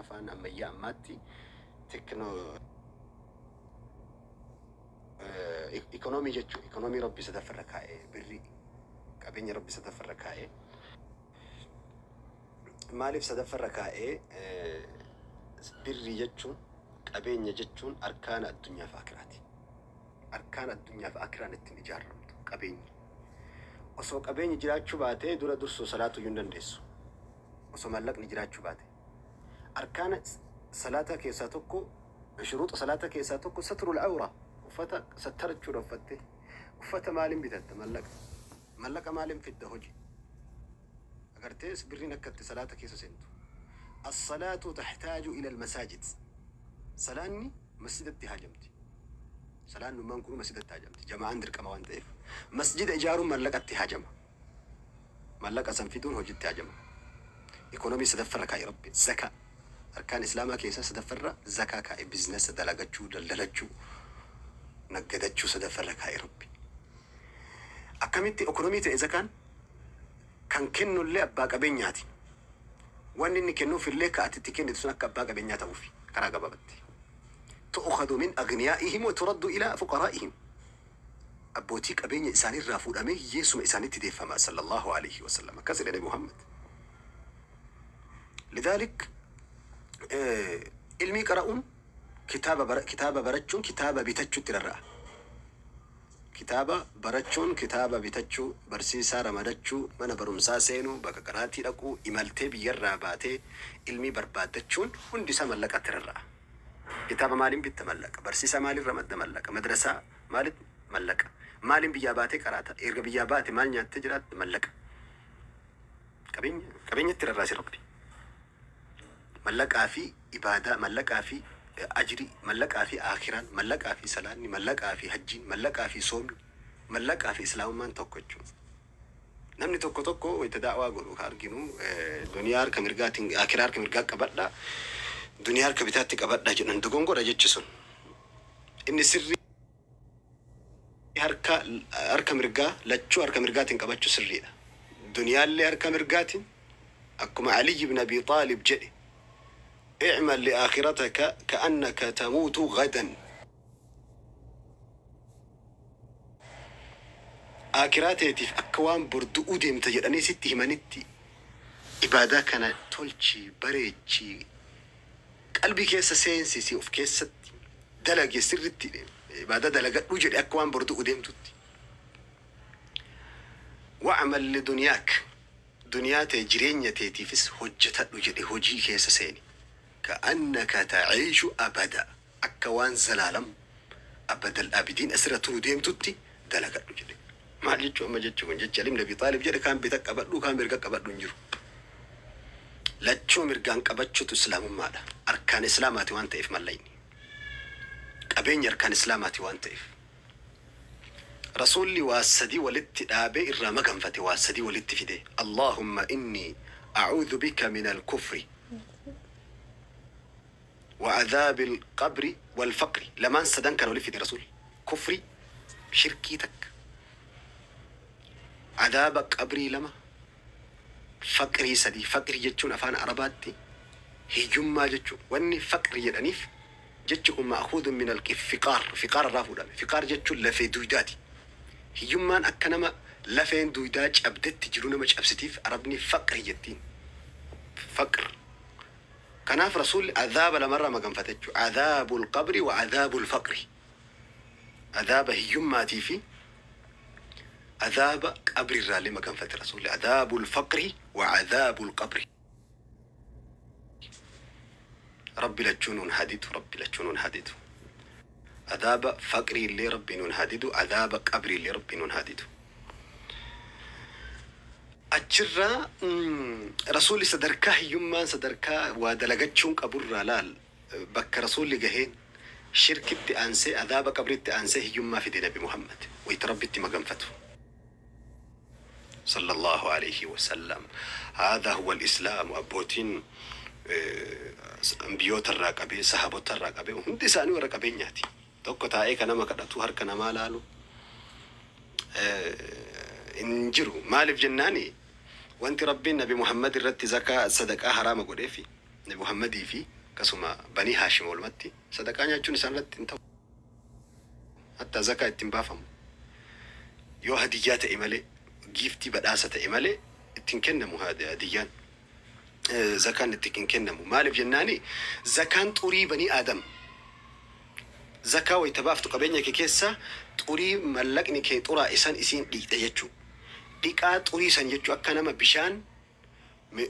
Afaan ammayyaa ammaatti tekno ikonoomii jechuun ikonoomii Rabbi sadaffarra kaa'ee, birrii qabeenya Rabbi sadaffarra kaa'ee. Maaliif sadaffarra kaa'ee? Birrii jechuun, qabeenya jechuun arkaana addunyaa fi akiraati. Arkaana addunyaa fi akiraan ittiin ijaaramtu qabeenyi. Osoo qabeenyi jiraachuu baatee, dura dursuu salaatu iyyuu hin dandeessu. Osoo mallaqni jiraachuu baate. Arkaana salaataa keessaa tokko, shuruuxa salaataa keessaa tokko satrul awraa, uffata sattarachuudha uffatte. Uffata maaliin bitatta? Mallaqa. Mallaqa maaliin fidda? Hojii. Agartee, birriin akka itti salaata keessa seentu. As-salaatu taxtaaju ila al-masaajid. Salaanni masjidatti haajamti. Salaannummaan kun masjidatti haajamti. Jama'aan dirqama waan ta'eef. Masjida ijaaruun mallaqatti haajama. Mallaqa san fiduun hojiitti haajama. Ikonomii sadaffarra kaa'e Rabbi. Zakaa. Arkaan Islaamaa keessaa sadaffarra zakaa kaa'e. Bizinasa dalagachuu, daldalachuu, naggadachuu sadaffarra kaa'e Rabbi. Akkamitti ikonomii ta'e zakaan? Kan kennullee abbaa qabeenyaati. Wanni inni kennuuf illee ka ati itti kennitu sun akka abbaa qabeenyaa ta'uufi karaa gabaabatti. Tu'ukhadhu min aghniyaa'ihim wa turaddu ilaa fuqaraa'ihim. Abbootii qabeenya isaaniirraa fuudhamee hiyyeessuma isaanitti deeffama, sallallahu alayhi wa sallam. Akkas jedhe Nabi Muhammad. Lidhaalik ilmii qara'uun, kitaaba barachuun kitaaba bitachuutti rarra'a. Kitaaba barachuun, kitaaba bitachuu, barsiisaa ramadachuu, mana barumsaa seenuu, bakka qaraatii dhaquu, imaltee biyyarraa baatee ilmii barbaaddachuun hundi isaa mallaqatti rarra'a. Kitaaba maaliin bitta? Mallaqa. Barsiisaa maaliin ramadda? Mallaqa. Madrasaa maaliin? Mallaqa. Maaliin biyyaa baatee qaraata? Erga biyyaa baate maal nyaattee jiraatta? Mallaqa. Qabeenya qabeenyatti rarraase Rabbi. Mallaqaa fi ibaadaa, mallaqaa fi ajrii, mallaqaa fi akiraan, mallaqaa fi salaanni, mallaqaa fi hajjiin, mallaqaa fi soomni, mallaqaa fi islaamummaan tokko jechuudha. Namni tokko tokko wayita daawaa godhu ka arginu, duniyaa harka mirgaatiin, akiraa harka mirgaa qabadha, duniyaa harka bitaatti qabadha jedhan. Dogongora jechi sun. Inni sirrii harka mirgaa, lachuu harka mirgaatiin qabachuu sirriidha. Duniyaallee harka mirgaatiin, akkuma Ali ibn Abi Xaalib jedhe, "اعمل لآخرتك كأنك تموت غدا." Akiraa teetiif akka waan bor du'uu deemta jedhanii sitti himanitti ibaadaa kana tolchi, bareechi, qalbii keessa seensisi, of keessatti dalage, sirritti ibaadaa dalagadhuu jedhe, akka waan bor du'uu deemtutti. واعمل لدنياك, duniyaa tee, jireenya teetiifis hojjetadhu jedhe, hojii keessa seeni. كأنك تعيش أبدا, akka waan zalaalam abadal abidiin asirra turuu deemtutti dalagadhu jedhe. Maal jechuu amma jechuu kun? Jecha Ali ibn Abi Xaalib jedhe, kaan bita qabadhu, kaan mirga qabadhu hin jiru. Lachuu mirgaan qabachuutu islaamummaadha. Arkaan islaamaati waan ta'eef mallayni. Qabeenya arkaan islaamaati waan ta'eef. Rasuulli waa sadii walitti dhaabee irraa maganfate, waa sadii walitti fide. اللهم إني أعوذ بك من الكفر وعذاب القبر والفقر. Lamaan sadan kan walitti fide Rasuulli. Kufri, shirkii takka. Adaaba qabrii lama. Faqrii sadii. Faqrii jechuun afaan Arabaatti hiyyummaa jechuun. Wanni faqrii jedhaniif, jechi kun مأخوذ من الفقار, fiqaar irraa fuudhame. Fiqaar jechuun lafee duydaati. Hiyyummaan akka nama lafeen duydaa cabdetti jiru nama cabsitiif Arabni faqrii jettiin. Faqr. Kanaaf Rasuulli azaaba lamarraa maganfate jechuudha. عذاب القبر وعذاب الفقر. Azaaba hiyyummaatii fi azaaba qabri irraallee maganfate Rasuulli. عذاب الفقر وعذاب القبر. Rabbi lachuu nuun hadidu, Rabbi lachuu nuun hadidu. Azaaba faqrii illee Rabbi nuun hadidu, azaaba qabrii illee Rabbi nuun hadidu. Achirraa Rasuulli sadarkaa hiyyummaan, sadarkaa waa dalagachuun qaburraa, laal bakka Rasuulli gaheen, shirkitti aansee, azaaba qabritti aansee hiyyummaa fide Nabi Muhammad wayita Rabbitti maganfatu. صلى الله عليه وسلم. هذا هو الإسلام. Abbootiin ambiyoota irraa qabee, sahaabota irraa qabee, hundi isaanii warra qabeenyaati. Tokko taa'ee kan nama kadhatu, harka namaa laalu hin jiru. Maaliif jennaani, wanti Rabbiin Nabi Muhammad irratti zakaa, sadaqaa haraama godheefi Nabi Muhammadii fi Akkasuma Banii Haashim walumatti sadaqaa nyaachuun isaan irratti hin ta'u. Hatta zakaa ittiin baafamu. Yoo hadiyyaa ta'e malee, giiftii badhaasa ta'e malee ittiin kennamu hadiyyaan. Zakaan itti hin kennamu. Maaliif jennaani zakaan xurii Banii Aadam. Zakaa wayita baaftu qabeenya kee keessa xurii mallaqni kee xuraa isan isiin dhiqxe jechuu. Dhiqaa xurii san jechuu akka nama bishaan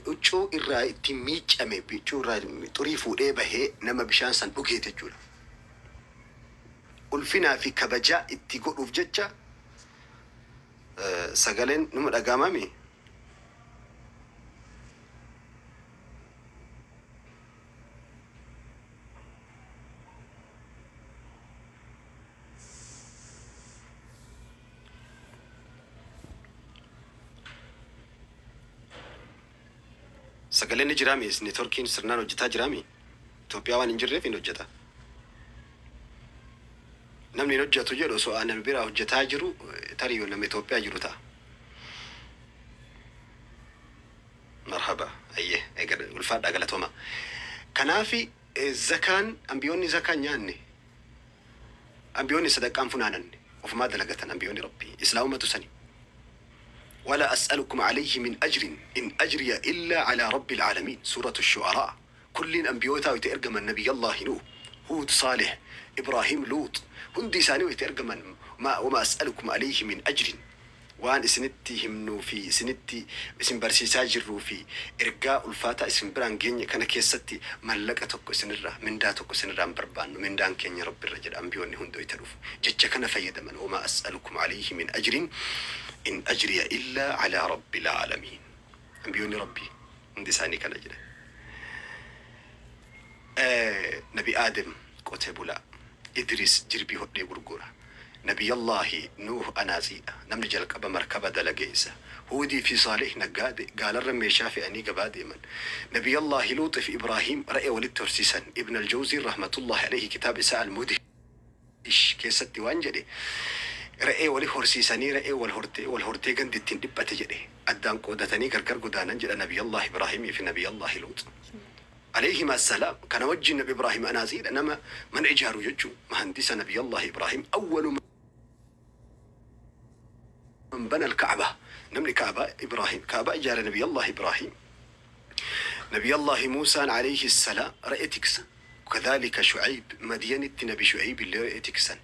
huccuu irraa ittiin miiccame huccuu irraa xurii fuudhee bahee nama bishaan san dhugeet jechuudha. Ulfinaa fi kabajaa itti godhuuf jecha sagaleen numa dhagaamami. Sagaleen ni jiraami? Neetworkiin sirnaan hojjetaa jiraami? Itoophiyaa waan hin jirreef hin hojjeta. Namni hin hojjetu jedhu osoo aannan biraa hojjetaa jiru tarii yoo nama Itoophiyaa jiru ta'a. Marhaba. Ayyee ulfaadhaa galatooma. Kanaafi zakaan ambiyoonni zakaan nyaanne, ambiyoonni sadaqaan funaananne, ofumaa dalagatan ambiyoonni Rabbii islaamumatu sani. ولا أسألكم عليه من أجر إن أجري إلا على رب العالمين، سورة الشعراء. كل أنبيوتا ويترجم النبي الله نوح، هود، صالح، إبراهيم، لوط، hundi isaanii wayita ما وما أسألكم عليه من أجر، waan isinitti himnuu fi isinitti isin barsiisaa jirruu fi ergaa ulfaataa isin biraan geenye kana keessatti mallaqa tokko isinirraa, mindaa tokko isinirraa hin barbaannu, mindaan keenya Rabbirra jedha. Ambiyoonni hundi wayita dhufu jecha kana fayyadaman: وما أسألكم عليه من أجر إن أجري إلا على رب العالمين. Ambiyoonni Rabbii hundi isaanii kana jedhan. Nabi Aadam qotee bulaa, Idris jirbii hodhee gurgura, Nabiyallaahi Nuuh anaatsiidha, namni jalqaba markaba dalagee isa. Huudii fi Saalih naggaade, gaalarra meeshaa fe'anii gabaa deeman. Nabiyallaahi Luuxi fi Ibraahim re'ee walitti horsiisan. Ibn Aljawzii rahmatullahi alayhi kitaaba isaa Almudish keessatti waan jedhe, re'ee wali horsiisanii re'ee wal hortee wal hortee gandi ittiin dhiphate jedhe, addaan qoodatanii gargar godaanan jedha Nabiyallaahi Ibraahimii fi Nabiyallaahi Luux عليهما السلام. كان وجه النبي إبراهيم أنازيل إنما من إجارو يجو مهندس. نبي الله إبراهيم أول من بنى الكعبة، نملي كعبة إبراهيم، كعبة إجار نبي الله إبراهيم. نبي الله موسى عليه السلام re'ee tiksa، وكذلك شعيب، مدينة نبي شعيب اللي re'ee tiksan.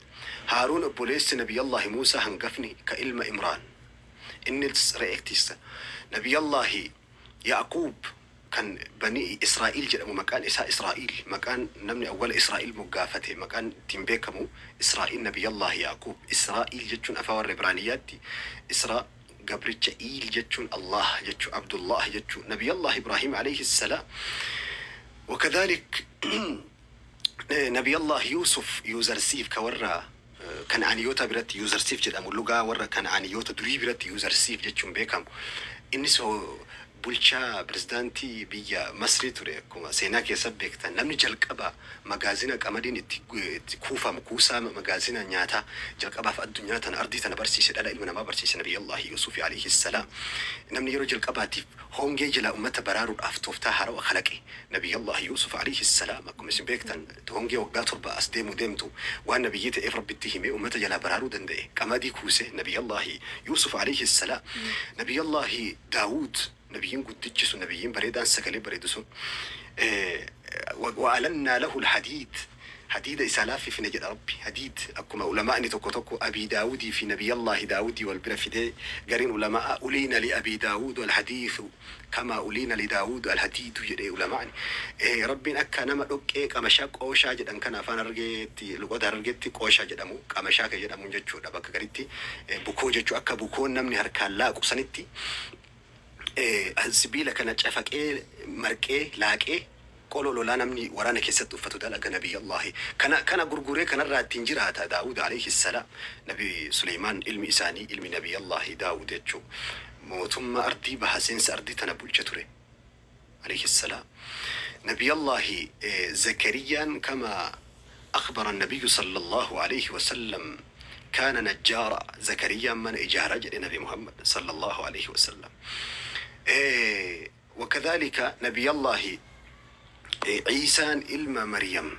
هارون obboleessi نبي الله موسى hangafni ka ilma إمران innis re'ee tiksa. نبي الله يعقوب kan Banii Israa'il jedhamu, maqaan isaa Israa'il, maqaan namni awwala Israa'il moggaafate, maqaan ittiin beekamu Israa'il, Nabiyallah Yaaqub. Israa'il jechuun afaan warra Ibraaniyyaatti Isra gabricha, Iil jechuun Allah jechuu, Abdullah jechuu. Nabiyallah Ibrahim alayhi salaam وكذلك نبي الله يوسف، يوزرسيف ka warra Kana'aaniyoota biratti Yuuzarsiif jedhamu, lugaa warra Kana'aaniyoota durii biratti Yuuzarsiif jechuun beekamu. Innis bulchaa pirezidaantii biyya Masrii ture. Akkuma seenaa keessa beektan, namni jalqaba magaazina qamadiin itti kuufamu, kuusaa magaazina nyaataa jalqabaaf addunyaa tana, ardii tana barsiise, dhala ilma namaa barsiise, Nabiyyallahi Yuusuf alayhi salaam. Namni yeroo jalqabaatiif hongee jala ummata baraaruudhaaf tooftaa haarawaa kalaqe Nabiyyallahi Yuusuf alayhi salaam. Akkuma isin beektan, hongee waggaa 7 as deemu deemtu waan nabiyyi ta'eef Rabbitti himee ummata jalaa baraaruu danda'e, qamadii kuuse Nabiyyallahi Yuusuf alayhi salaam. Nabiyyallahi Daawud, nabiyyiin guddichi sun, nabiyyiin bareedaan sagalee bareedu sun, وألنا له الحديد، hadiida isaa laaffifne jedha Rabbi. Hadiid akkuma ulamaa'ni tokko tokko Abii Daawudii fi Nabiyallaahi Daawudii wal bira fidee, gariin ulamaa ألين لأبي داود الحديد كما ألين لداود الحديد jedhee ulamaa'ni. Rabbiin akka nama dhoqqee qamashaa qooshaa jedhan kana, afaan Harargeetti, luqoota Harargeetti qooshaa jedhamu, qamashaa kan jedhamu jechuudha, bakka garitti bukoo jechuu, akka bukoon namni harkaan laaqu sanitti sibiila kana cafaqee marqee laaqee qoloo lolaa namni waraana keessatti uffatu dalaga. Nabiyyallahi kana gurguree kanarraa ittiin jiraata Daawud alayhi salaam. Nabi Suleymaan ilmi isaanii, ilmi Nabiyyallahi Daawud jechuu, mootummaa ardii baha seensa ardii tana bulcha ture alayhi salaam. Nabiyyallahi Zakariyaan كما أخبر النبي صلى الله عليه وسلم كان نجارا. زكريا mana ijaara jedhe نبي محمد صلى الله عليه وسلم. إيه، وكذلك نبي الله Ciisaan ilma Maryam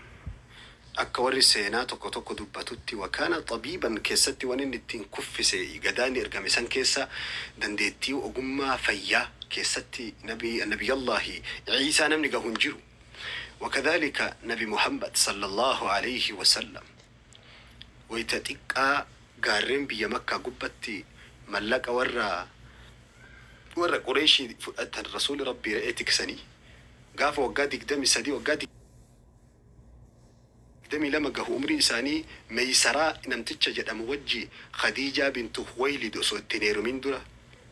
akka warri seenaa tokko tokko dubbatutti wakaana xabiiban keessatti waan inni ittiin kuffise gadaanni ergame san keessa dandeettii ogummaa fayyaa keessatti nabiyallaahi Ciisaa namni gahu hin jiru. Wakadhalika Nabi Muhammad sallallahu alayhi wasallam wayita xiqqaa gaarreen biyya Makkaa gubbatti mallaqa warra Qureeshii fudhatan rasuuli Rabbii re'ee tiksanii gaafa waggaa 23, waggaa 22 gahu umrii isaanii Meeysaraa namticha jedhamu wajji Khadiijaa bintu Huwaylid osoo itti hin heerumin dura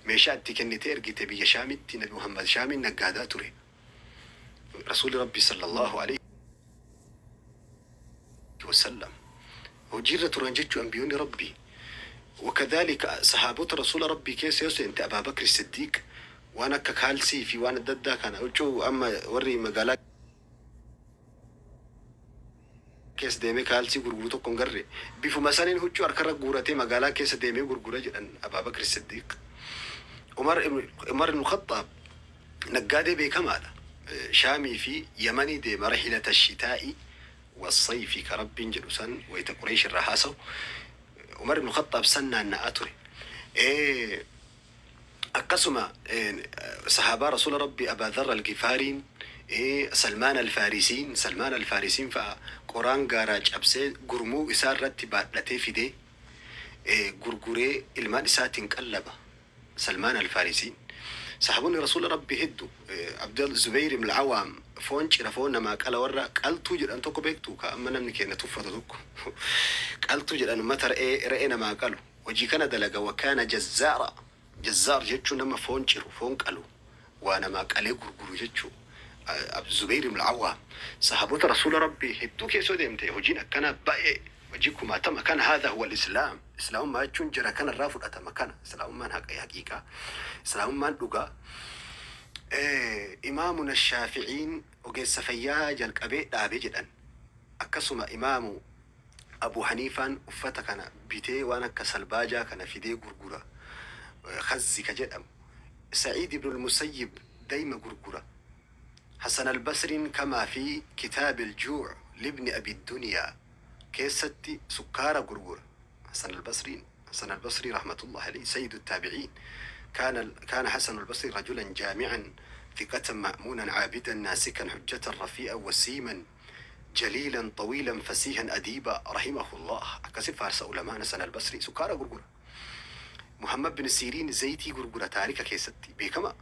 meeshaa itti kennitee ergite biyya Shaamitti. Nabi Muhammad Shaamiin naggaadaa ture. Rasuuli Rabbii sallallahu alayhi wasallam hojiirra turan jechuu ambiyoonni Rabbii. Wakadhalika sahaabota rasuula Rabbii keessa yoo seente Abaa Bakri Siddiiq waan akka kaalsii fi waan adda addaa kana huccuu amma warri magaalaa keessa deemee kaalsii gurguru tokko hin garre bifuma saniin huccuu harkarra guuratee magaalaa keessa deemee gurgura jedhan Abaa Bakri Siddiiq. Umar ibn Khattaab naggaadee beekamaadha. Shaamii fi Yamanii deema rahilata shitaa'i wassayfi ka Rabbiin jedhu san wayita Qureesh irraa haasawu Umar ibn Khattaab san naanna'aa ture. Akkasuma sahaabaa rasuula Rabbii Abaa Dharr al-Gifaariin, Salmaan al-Faarisiin, Salmaan al-Faarisiin fa'a qoraan gaaraa cabsee gurmuu isaa irratti baadhatee fidee gurguree ilmaan isaatiin qallaba. Salmaan al-Faarisiin. Sahaabonni rasuula Rabbii heddu Abdul Zubayr ibn al-Awaam foon cira, foon namaa qala, warra qaltuu jedhan tokko beektu ka amma namni keenya tuffatu tokko qaltuu jedhan ummata re'ee namaa qalu hojii kana dalaga. Wakaana jazzaara, jazzaar jechuun nama foon ciru, foon qalu, waa namaa qalee gurguru jechuu Zubayr ibn al-Awaam. Sahaabota rasuula Rabbii hedduu keessoo deemte hojiin akkanaa baay'ee hojii kumaatama kana. Haadha huwa al-islaam, islaamummaa jechuun jara kanarraa fudhatama kana. Islaamummaan haqa, haqiiqaa islaamummaan dhugaa. Imaamuna Shaaficiin ogeessa fayyaa jalqabee dhaabe jedhan. Akkasuma Imaamu Abu Haniifaan uffata kana bitee waan akka salbaajaa kana fidee gurgura, khazzi ka jedhamu. Sa'iid ibn al-Musayyib dayma gurgura. Hasan al-Basriin kamaa fi kitaab al-Juu' libni Abi Dunyaa keessatti sukkaara gurgura Hasan al-Basriin. Hasan al-Basri rahmatullahi alayhi sayyidu التابعين. كان حسن البصري رجلا جامعا ثقة مأمونا عابدا ناسكا حجة رفيعا وسيما جليلا طويلا فسيها أديبا رحمه الله. Akkasi faarsa ulamaan Hasan al-Basri. Sukkaara gurgura. Muhammad bin Siiriin zayitii gurgura, taarika keessatti beekama.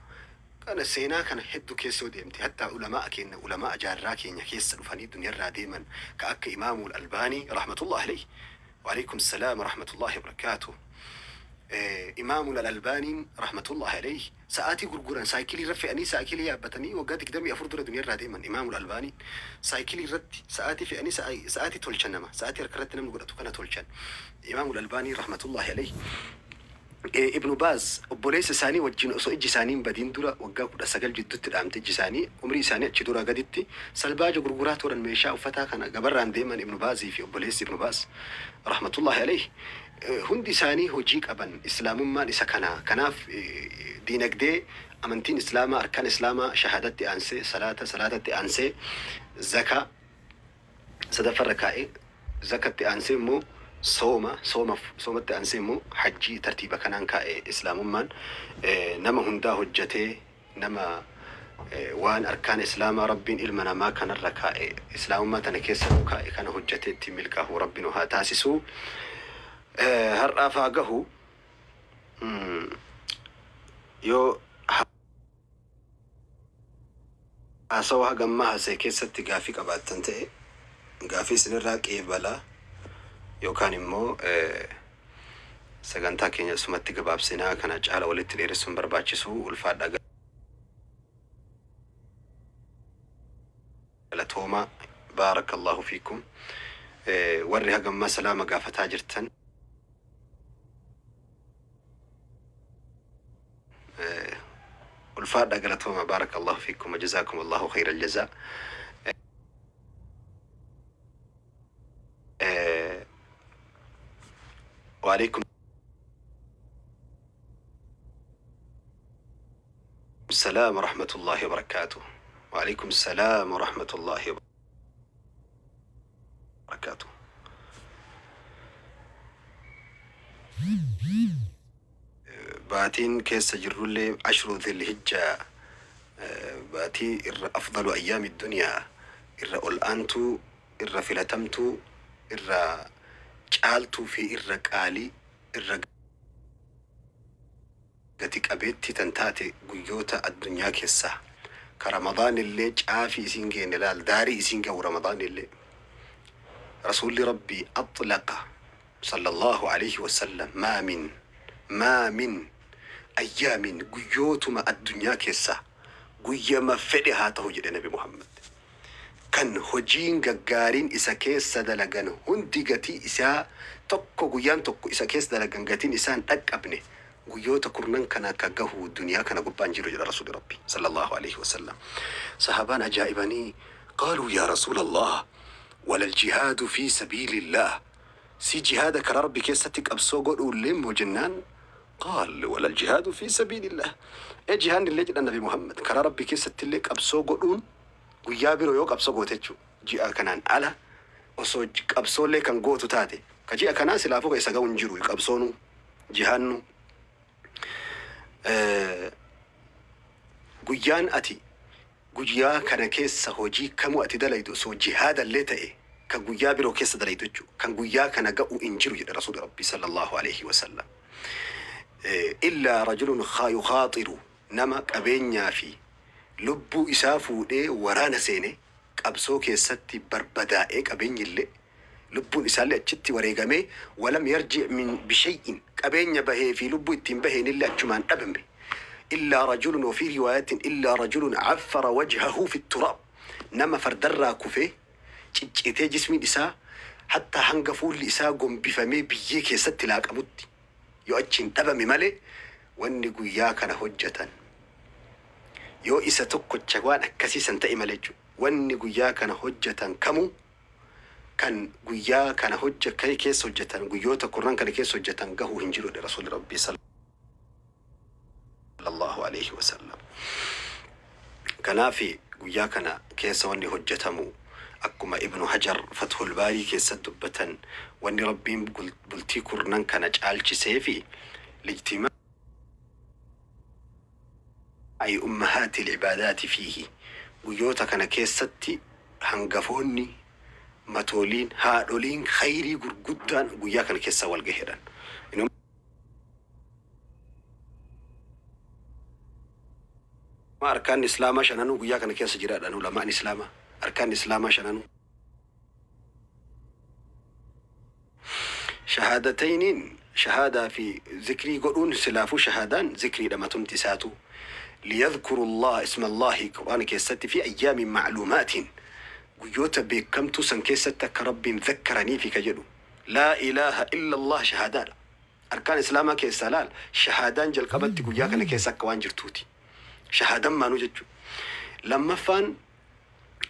Kana seenaa kana hedduu keessa yoo deemte hattaa ulamaa keenya, ulamaa jaarraa keenya keessa dhufanii duniyarraa deeman ka akka Imaamul Albaanii rahmatullahi alayhi. وعليكم السلام ورحمة الله وبركاته. Imaamul Albaaniin rahmatullahi alayhi sa'aatii gurguran, saayikilii irra fe'anii saayikilii yaabbatanii waggaa 24 dura duniyarraa deeman. Imaamul Albaaniin saayikilii irratti sa'aatii fe'anii sa'aatii tolchan, nama sa'aatii harka irratti namni godhatu kana tolchan Imaamul Albaanii rahmatullahi alayhi. Ibnu Baaz obboleessa isaanii wajjin osoo ijji isaanii hin badiin dura waggaa 19 jidduutti dhaamte ijji isaanii, umrii isaanii achi dura gaditti salbaaja gurguraa turan, meeshaa uffataa kana gabarraan deeman Ibnu Baazii fi obboleessi Ibnu Baaz rahmatullahi alayhi. Hundi isaanii hojii qaban. Islaamummaan isa kana. Kanaaf diinagdee amantiin islaamaa, arkaan islaamaa shahaadatti aansee salaata, salaatatti aansee zakaa sadaffarra kaa'e, zakatti aansee immoo sooma, soomatti aansee immoo hajjii, tartiiba kanaan kaa'e islaamummaan. Nama hundaa hojjetee nama waan arkaan islaamaa Rabbiin ilma namaa kanarra kaa'e, islaamummaa tana keessa nu kaa'e kana hojjetee ittiin milkaa'u Rabbi nu haa taasisuu. Har'aaf haa gahu. Yoo haasawa hagammaa haasa'e keessatti gaafii qabaattan ta'e gaafii isinirraa qeebalaa yookaan immoo sagantaa keenya sumatti gabaabsinaa, kana caala walitti dheeressuun barbaachisu. Ulfaadha, galatooma, baarakallahu fiikum. Warri hagammaa salaama gaafataa jirtan ulfaadha, galatooma, baarakallahu fiikum, jazaakum allahu khayra aljazaa. وعليكم السلام ورحمة الله وبركاته. Waalaikum salaam wa rahmatullahi wa barakaatuh. Baatiin keessa jirrullee ashru dhilhijjaa, baatii irra afdalu ayyaami duniyaa, irra ol aantuu, irra filatamtuu, irra caaltuu fi irra qaalii, irra gati qabeettii tan taate guyyoota addunyaa keessaa ka Ramadaan illee caafii isiin geenne laal, daarii isiin gahu Ramadaan illee. Rasuulli Rabbii axlaqa sallallahu alayhi wasallam, maa min ayyaamin, guyyootuma addunyaa keessaa guyyama fedhe haa ta'u jedhe Nabi Muhammad, kan hojiin gaggaariin isa keessa dalagan hundi gatii isaa tokko, guyyaan tokko isa keessa dalagan gatiin isaan dhaqqabne, guyyoota kurnan kana ka gahu duniyaa kana gubbaan jiru jedha Rasuuli Rabbi sallallahu alaihi wasallam. Sahabaan ajaa'ibanii, qaaluu yaa Rasuula Allah, wala aljihaadu fi sabiilillah, si jihaada karaa Rabbi keessatti qabsoo godhuullee immoo jennaan, qaal wala aljihaadu fi sabiilillah, e jihaanni illee jedhan Nabi Muhammad, karaa Rabbi keessatti illee qabsoo godhuun guyyaa biroo yoo qabsoo goote jechuu, ji'a kanaan ala osoo qabsoollee kan gootu taate, ka ji'a kanaa silaafuu ka isa ga'u hin jiru qabsoonu jihaannu. Guyyaan ati guyyaa kana keessa hojii kamuu ati dalaydu osoo jihaadallee ta'e, kan guyyaa biroo keessa dalaydu jechuu, kan guyyaa kana ga'u hin jiru jedhe Rasuuli Rabbi sallallahu alaihi wasallam. Illaa rajulun yukaaxiru, nama qabeenyaa fi lubbuu isaa fuudhee waraana seene, qabsoo keessatti barbadaa'ee, qabeenyillee lubbuun isaallee achitti wareegamee, walam yarji min bishay'in, qabeenya bahee fi lubbuu ittiin baheenillee achumaan dhabame. Illaa rajulun, وفي رواية إلا رجل عفر وجهه في التراب, nama fardarraa kufee ciccitee jismiin isaa hatta hanga fuulli isaa gombifamee biyyee keessatti laaqamutti yoo achiin dhabame malee, wanni guyyaa kana hojjetan yoo isa tokkocha waan akkasiisan ta'e malee jechuudha. Wanni guyyaa kana hojjetan kamuu kan guyyaa kana hojje keessa hojjetan, guyyoota kurnan kana keessa hojjetan gahuu hin jiru, Rasuulli Rabbii sallallahu alaihi wasallam. Kanaafi guyyaa kana keessa wanni hojjetamu, akkuma Ibnu Hajar Fathul Baarii keessatti dubbatan, wanni Rabbiin bultii kurnan kana caalchisee fi lijtimaa'i ummahaati alcibaadaati fiihi, guyyoota kana keessatti hangafoonni, matooliin, haadholiin khayrii gurguddaan guyyaa kana keessa wal gaheedhan. Inuma arkaan islaamaa shananuu guyyaa kana keessa jiraadhan, ulamaan islaamaa arkaan islaamaa shananuu. Shahaadatayniin, shahaadaa fi zikrii godhuun silaafuu, shahaadaan zikriidha matumti isaatu. ليذكروا الله اسم الله, qur'aana keessatti في أيام معلومات, guyyoota beekamtuu san keessatti akka Rabbiin zakkaranii fi ka jedhu. لا إله إلا الله shahaadaadha. Arkaan islaamaa keessaa laal, shahaadaan jalqabatti guyyaa kana keessa akka waan jirtuuti. Shahaadan maanuu jechuudha. Lammaffaan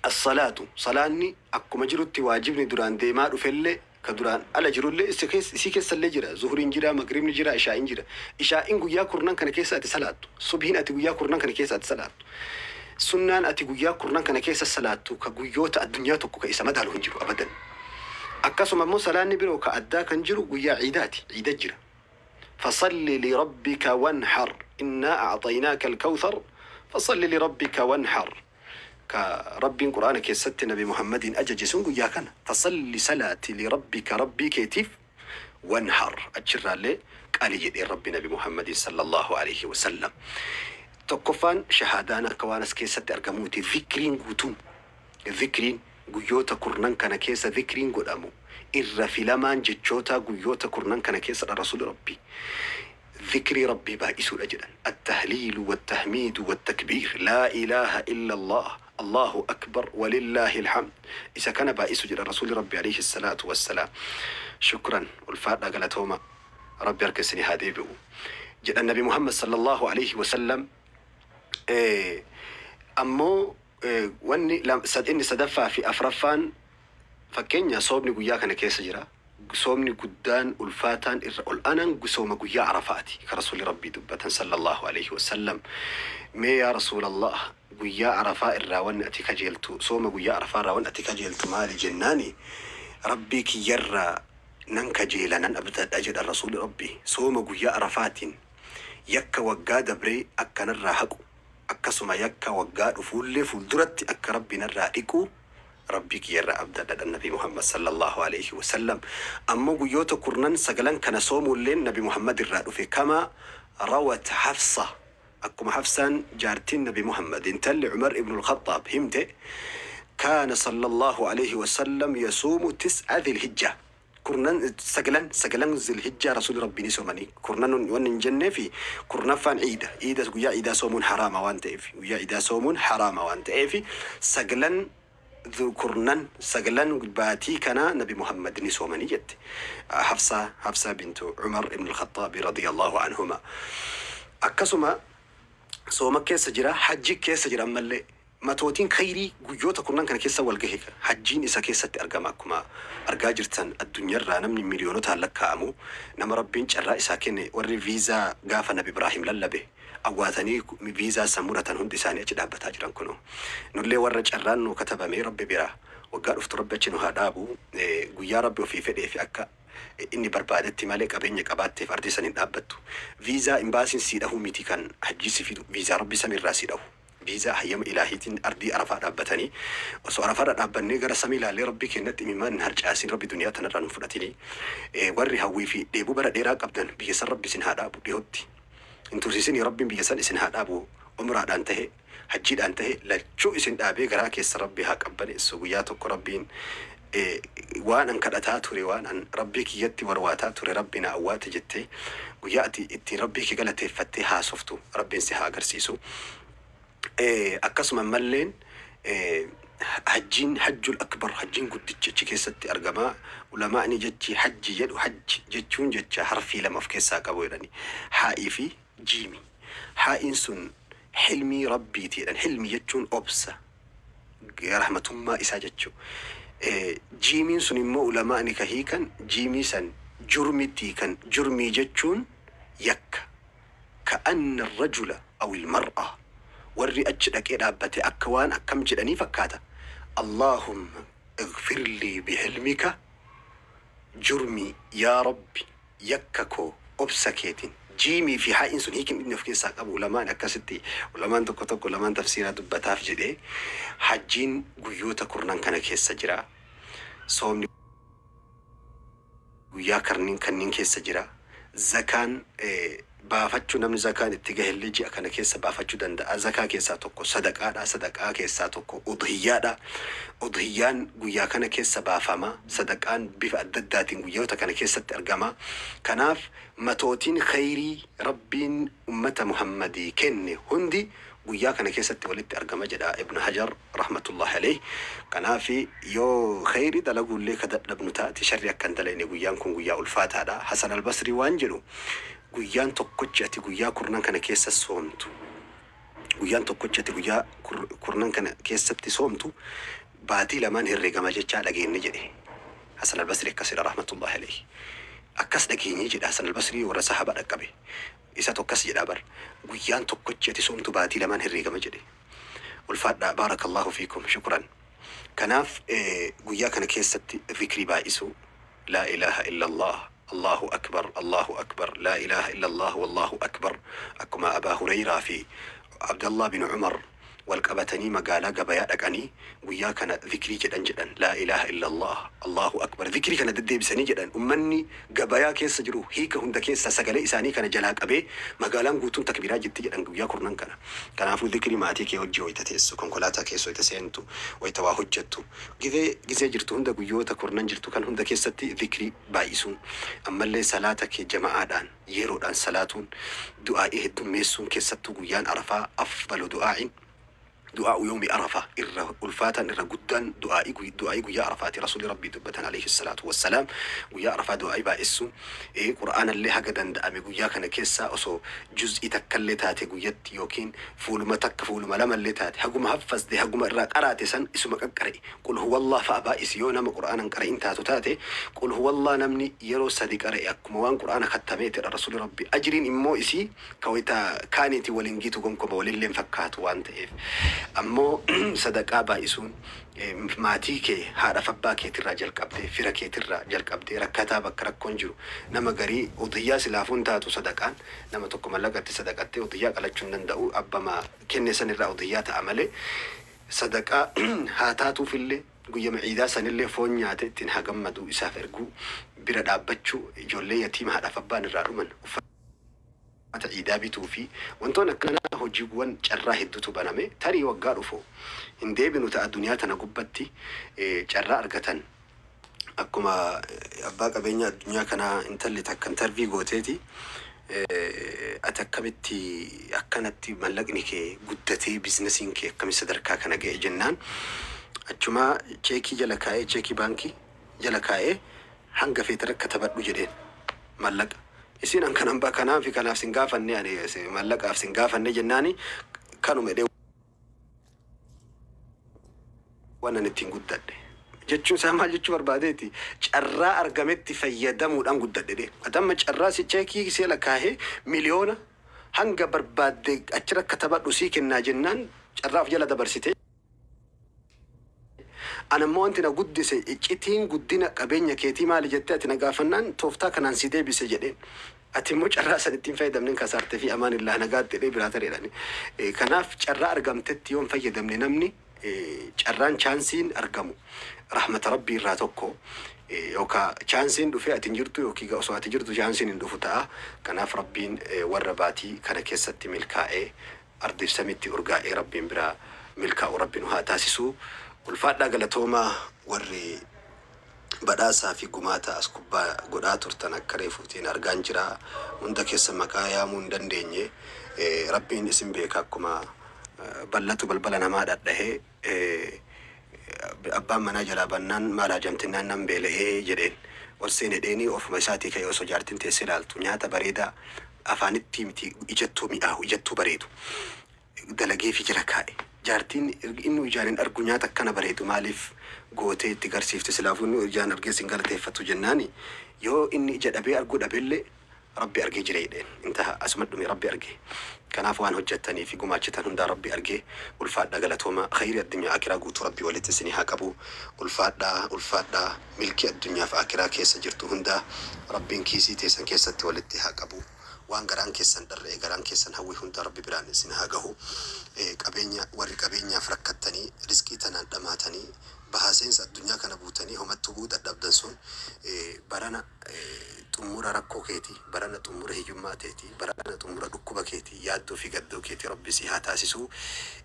as-salaatu, salaanni akkuma jirutti waajibni duraan deemaa dhufellee, ka duraan ala jirullee isii keessallee jira. Zuhuriin jira, magribni jira, ishaa'in jira. Ishaa'in guyyaa kurnan kana keessa ati salaattu, subhiin ati guyyaa kurnan kana keessa ati salaattu, sunnaan ati guyyaa kurnan kana keessa salaattu, ka guyyoota addunyaa tokko ka isa madaalu hin jiru abadan. Akkasuma immoo salaanni biroo ka addaa kan jiru guyyaa ciidaati, ciida jira. فصل لربك وانحر، إنا أعطيناك الكوثر فصل لربك وانحر، ka Rabbiin quraana keessatti Nabi Muhammadiin ajaje sun guyyaa kana فصل salaati لربك, Rabbii keetiif, وانحر, achirraallee qali jedhee Rabbi Nabi Muhammadin sallallahu alaihi wasallam. Tokkoffaan shahaadaan akka waan as keessatti argamuuti. Zikriin guutuun, zikriin guyyoota kurnan kana keessa zikriin godhamu irra filamaan jechoota guyyoota kurnan kana keessadha. Rasuuli Rabbii ذكري ربي baay'isuudha jedhan. التهليل والتحميد والتكبير، لا إله إلا الله، الله أكبر، ولله الحمد, isa kana baay'isu jedha Rasuuli Rabbi عليه الصلاة والسلام. شكرا, ulfaadha, galatooma, Rabbi harka isinii haa deebi'u jedhan Nabi Muhammad صلى الله عليه وسلم. Ammoo wanni inni sadaffaa fi afraffaan, fakkeenya, soomni guyyaa kana keessa jira. Soomni guddaan ulfaataan irra ol aanaan sooma guyyaa Arafaati ka Rasuulli Rabbii dubbatan sallallahu alaihi wasallam. Mee yaa Rasuulallah, guyyaa Arafaa irraa wanni ati kajeeltu, sooma guyyaa Arafaa irraa wanni ati kajeeltu maali jennaani, Rabbii kiyyarraa nan kajeela, nan abdadha jedha Rasuulli Rabbii, sooma guyyaa Arafaatiin yakka waggaa dabree akka narraa haqu, akkasuma yakka waggaa dhufuullee fuulduratti akka Rabbi narraa dhiqu Rabbii kiyyarraa abdadha Nabi Muhammad sallallahu alaihi wasallam. Ammoo guyyoota kurnan sagalan kana soomuulleen Nabi Muhammad irraa dhufe, kama rawat Hafsa, akkuma Hafsaan jaartiin Nabi Muhammad intalli Umar ibn al-Khattaab himte, kaana sallallahu alaihi wasallam yasuumu tis'a dhil hijja, kurnan sagalan, sagalan zilhijjaa Rasuuli Rabbii ni soomanii. Kurnan wanni hin jennee fi kurnaffaan ciida, ciida guyyaa ciidaa soomuun haraama waan ta'eef, guyyaa ciidaa soomuun haraama waan ta'eef, sagalan kurnan sagalan baatii kana Nabi Muhammad ni soomanii jette Hafsaa, Hafsaa bintu Umar ibn al-Khattaabi radiyallahu anhuma. Akkasuma sooma keessa jira, hajji keessa jira. Ammallee matootiin khayrii guyyoota kurnan kana keessa wal gahe, hajjiin isa keessatti argama. Akkuma argaa jirtan addunyaarraa namni miliyoonotaan lakkaa'amu, nama Rabbiin carraa isaa kenne, warri viizaa gaafa Nabi Ibraahim lallabe awwaatanii viizaa san muratan hundi isaanii achi dhaabbataa jiran. Kunoo nullee warra carraan nu katabamee Rabbi biraa waggaa dhuftu Rabbi achi nu haa dhaabu. Guyyaa Rabbi ofii fedhee fi akka inni barbaadetti malee qabeenya qabaatteef ardii san hin dhaabbattu. Viizaa imbaasiin sii dhahuu miti kan hajjii si fidu, viizaa Rabbi samiirraa si dhahu, viizaa hayyama ilaahiitiin ardii Arafaa dhaabbatanii. Osoo Arafaarra dhaabbannee gara samii ilaallee Rabbii keenyatti imimmaan hin harcaasin, Rabbi duniyaa tanarraa nu fudhatini. Warri hawwii fi dheebuu bara dheeraa qabdan, biyya san Rabbi isin haa dhaabu dhihootti hin tursiisinii, Rabbiin biyya san isin haa dhaabu. Umraadhaan tahe, hajjiidhaan tahe, lachuu isin dhaabee garaa keessa Rabbi haa qabbaneessu. Guyyaa tokko Rabbiin waan an kadhataa ture, waan an Rabbii kiyyatti warwaataa ture, Rabbi na awwaate jettee guyyaa ati ittiin Rabbii kee galateeffattee haasoftu Rabbiin si haa agarsiisu. Akkasuma malleen hajjiin hajjul akbar, hajjiin guddichi achi keessatti argama. Ulamaa'ni jechi hajji jedhu, hajji jechuun jecha harfii lama of keessaa qabu jedhani, haa'ii fi jiimi. Haa'iin sun hilmii Rabbiiti jedhan. Hilmi jechuun obsa, rahmatummaa isaa jechuu. Jiimiin sun immoo ulamaa'ni ka hiikan jiimii san jurmitti hiikan. Jurmii jechuun yakka. Ka'anna rajula aw ilmar'a, warri achi dhaqee dhaabbate akka waan akkam jedhanii fakkaata: "Allaahumma igfir lii bihilmika jurmii, yaa Rabbi, yakka koo obsa keetiin." Jiimii fi haa'iin sun hiikin inni of keessaa qabu ulamaan akkasitti, ulamaan tokko tokko, ulamaan tafsiiraa dubbataaf jedhee. Hajjiin guyyoota kurnan kana keessa jira, soomni guyyaa karniin kanniin keessa jira, zakaan baafachuu, namni zakaan itti gahellee ji'a kana keessa baafachuu danda'a. Zakaa keessaa tokko sadaqaadha, sadaqaa keessaa tokko udhiyyaadha, udhiyyaan guyyaa kana keessa baafama, sadaqaan bifa adda addaatiin guyyoota kana keessatti argama. Kanaaf matootiin khayrii Rabbiin ummata Muhammadii kenne hundi guyyaa kana keessatti walitti argama jedha Ibnu Hajar rahmatullahi alayh. Kanaaf yoo khayrii dalaguullee ka dadhabnu taate, sharri akka hin dalayne. Guyyaan kun guyyaa ulfaataadha. Hasan Albasrii waan jedhu, guyyaan tokkochi ati guyyaa kurnan kana keessa soomtu, guyyaan tokkochi ati guyyaa kurnan kana keessatti soomtu baatii lamaan herregama jechaa dhageenye jedhe. Hasan Albasrii akkasidha rahmatullahi alayhi. Akkas dhageenye jedha Hasan Albasrii, warra sahaba dhaqqabe isa tokkas jedha bar, guyyaan tokkochi ati soomtu baatii lamaan herregama jedhe. Ulfaadha, baarakallahu fiikum, shukran. Kanaaf guyyaa kana keessatti zikrii baay'isuu, laa ilaaha illa Allah, Allahu akbar, Allahu akbar, laa ilaaha illa Allah, wallahu akbar, akkuma Abaa Hureyraa fi Abdallah bin Umar wal qabatanii magaalaa gabayaa dhaqanii guyyaa kana zikrii jedhan jedhan, laa ilaaha illa Allah, Allahu akbar, zikrii kana deddeebisanii jedhan. Ummanni gabayaa keessa jiru hiika hunda keessa sagalee isaanii kana jalaa qabee magaalaan guutuun takbiiraa jetti jedhan guyyaa kurnan kana. Kanaafuu zikrii maatii kee hojii wayita teessu, konkolaataa keessa wayita seentu, wayita waa hojjettu, gizee gizee jirtu hunda, guyyoota kurnan jirtu kan hunda keessatti zikrii baay'isuun, ammallee salaata kee jama'aadhaan yeroodhaan salaatuun, du'aa'ii heddummeessuun, keessattuu guyyaan Arafaa afdalu du'aa'in. Du'aa'u yawmi Arafaa irra ulfaataan, irra guddaan du'aa'ii guyyaa Arafaati. Rasuulli Rabbii dubbatan alayhi salaatu wassalaam, guyyaa Arafaa du'aa'ii baay'issuun, Qur'aanallee haga danda'ame guyyaa kana keessaa osoo juz'ii takkallee taate guyyatti, yookiin fuuluma takka, fuuluma lamallee taate, haguma haffazde, haguma irraa qaraate san isuma qaqqare. Qul huwallah fa'a baay'isi. Yoo nama Qur'aanan qara'in taatu taate, qul huwallah namni yeroo sadi qara'e akkuma waan Qur'aana kattameetidha Rasuulli Rabbi. Ajriin immoo isii ka wayita kaaniiti waliin gitu gonkoma walilleen fakkaatu waan ta'eef. Ammoo sadaqaa baay'isuun, maatii kee, haadhaaf abbaa keetirraa jalqabdee, fira keetirraa jalqabdee, rakkataa bakka rakkoon jiru, nama garii udhiyyaa silaafuun taatu sadaqaan, nama tokko mallaqatti sadaqattee udhiyyaa qalachuu hin danda'u, abbama kenne sanirraa udhiyyaa ta'a malee. Sadaqaa haa taatuufillee, guyyama ciidaa sanillee foon nyaate ittiin haa gammadu isaaf erguu, bira dhaabbachuu, ijoollee yatiima haadhaaf abbaan irraa dhuman uffata ciidaa bituu fi wantoonni akkanaa, hojiiwwan carraa hedduutu baname. Tarii waggaa dhufu hin deebinu ta'a addunyaa tana gubbatti. Carraa argatan akkuma abbaa qabeenya addunyaa kanaa intalli takka interview gooteeti, ati akkamitti akkanatti mallaqni kee guddatee, businessiin kee akkamitti sadarkaa kana ga'e jennaan, achuma cheekii jala kaa'ee, cheekii baankii jala kaa'ee, hanga feete rakka taphadhu jedheen mallaqa. Isin an kanan kanaaf fi kanaaf sin gaafanne, ani mallaqaaf sin gaafanne jennaani, kanuma jedhee, waan ani ittiin guddadhe. Jechuun isaa maal jechuu barbaadeeti? Carraa argametti fayyadamuudhaan guddadhe dhe. Ati amma carraa si cheekii si jala kaahee miliyoona hanga barbaadde achirra katabadhu sii kennaa jennaan, carraa of jala dabarsite. Ana immoo wanti na guddise, iccitiin guddina qabeenya keetii maali jettee ati na gaafannaan, tooftaa kanaan si deebise jedheen. Ati immoo carraa san ittiin fayyadamne kasaarte fi amaanillah nagaatti jedhee biraa tareedhaan. Kanaaf carraa argamtetti yoo hin fayyadamne, namni carraan, chanceiin argamu rahmata Rabbii irraa tokko, yookaan chanceiin dhufee ati hin jirtu, yookiin osoo ati jirtu chanceiin hin dhufu ta'a. Kanaaf Rabbiin warra baatii kana keessatti milkaa'ee, ardiif samitti urgaa'ee Rabbiin biraa milkaa'u Rabbi nu haa taasisu. Ulfaadhaa, galatoomaa. Warri badhaasaa fi gumaata as gubbaa godhaa turtan akka reefuutiin argaan jira. Hunda keessa maqaa yaamuu hin dandeenye. Rabbiin isin beeka. Akkuma ballatu balbala namaa dhadhahee, abbaan manaa jalaa bannaan, maal hajamtinnaan, nan beela'ee jedheen. Ol seene dheenii, ofuma isaatii ka'ee, osoo jaartiin teessee ilaaltu, nyaata bareedaa afaanitti miti ijattuu mi'aahu, ijattuu bareedu dalagee fi jala kaa'e. Jaartiin inni ijaan hin argu nyaata akkana bareedu maaliif gootee itti garsiifte? Silaafuu inni ijaan argee sin galateeffatu jennaani, yoo inni ija dhabee arguu dhabeellee Rabbi argee jira jedheen. Intaha, asuma dhume, Rabbi argee. Kanaaf waan hojjettanii fi gumaachitan hundaa Rabbi argee. Ulfaadhaa, galatooma. Khayrii addunyaa akiraa guutuu Rabbi walitti isinii haa qabu. Ulfaadhaa, ulfaadhaa. Milkii addunyaa fi akiraa keessa jirtu hundaa Rabbiin kiisii teessan keessatti walitti haa qabu. Waan garaan keessan dharra'e, garaan keessan hawwi hunda Rabbi biraan isin haa gahu. Qabeenya, warri qabeenyaaf rakkattanii, riskii tanaan dhamaatanii, bahaa seensa addunyaa kana buutanii homattuu bu'uu dadhabdan sun, barana xumura rakkoo keetii, barana xumura hiyyummaa teetii, barana xumura dhukkuba keetii, yaaddoo fi gaddoo keetii Rabbi si haa taasisu.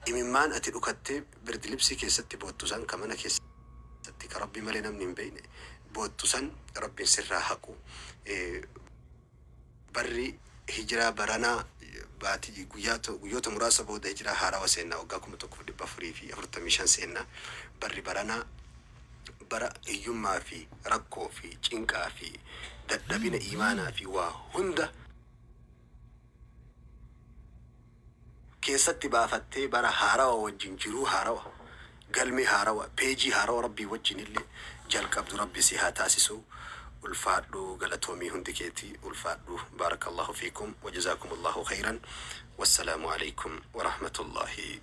Imimmaan ati dhukattee birdilibsii keessatti boottu san, ka mana keessatti ka Rabbi malee namni hin beekne boottu san, Rabbiin sirraa haqu. Barri hijiraa baranaa baatii guyyoota muraasa booda hijiraa haarawa seennaa, waggaa 1445 seennaa. Barri baranaa bara hiyyummaa fi rakkoo fi cinqaa fi dadhabina imaanaa fi waa hunda keessatti baafattee, bara haarawa wajjin jiruu haarawa, galmee haarawa, peejii haarawa Rabbii wajjin illee jalqabdu Rabbi si haa taasisu. Ulfaadhu, galatoomii, hundi keetii ulfaadhu. Baarakallahu fiikum wajazaakum allahu khayran. Wassalaamu alaykum warahmatullahi.